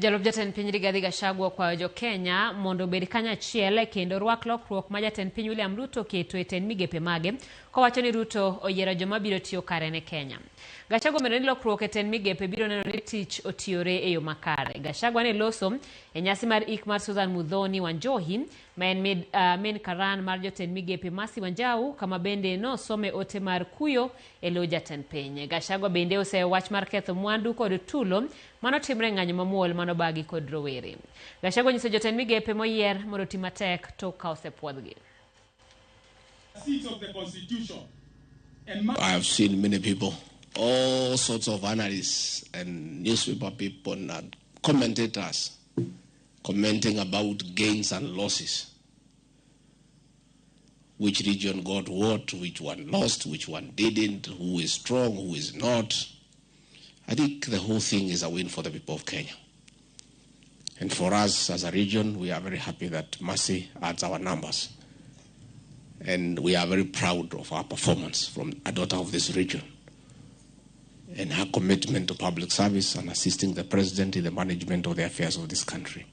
Jalup jatend piny Rigathi Gachagua okwayo jo Kenya mondo obed kanyachiel kendo rwak lokruok ma jatend piny William Ruto oketo e tend migepe mage kowacho ni Ruto oyiero joma biro tiyo kare ne Kenya. Gachagua omedo ni lokruok e tend migepe biro neno ni tich otiyore e yo makare. Gachagua ne loso e nyasi mar ik mar Susan Muthoni Wanjohi ma en min karan mar jotend migepe Mercy Wanjau kama bende nosome ote mar kuyo e lo jatend piny. Gachagua bende oseyo wach mar ketho mwandu kod tulo manotimre e ng'anyo mamuol manobagi kod rowere. Gachagua onyiso jotend migepe moyier mondo oti matek tok ka osepuodhgi. Of the Constitution. And I have seen many people, all sorts of analysts and newspaper people and commentators commenting about gains and losses. Which region got what, which one lost, which one didn't, who is strong, who is not. I think the whole thing is a win for the people of Kenya. And for us as a region, we are very happy that Mercy adds our numbers. And we are very proud of our performance from a daughter of this region and her commitment to public service and assisting the president in the management of the affairs of this country.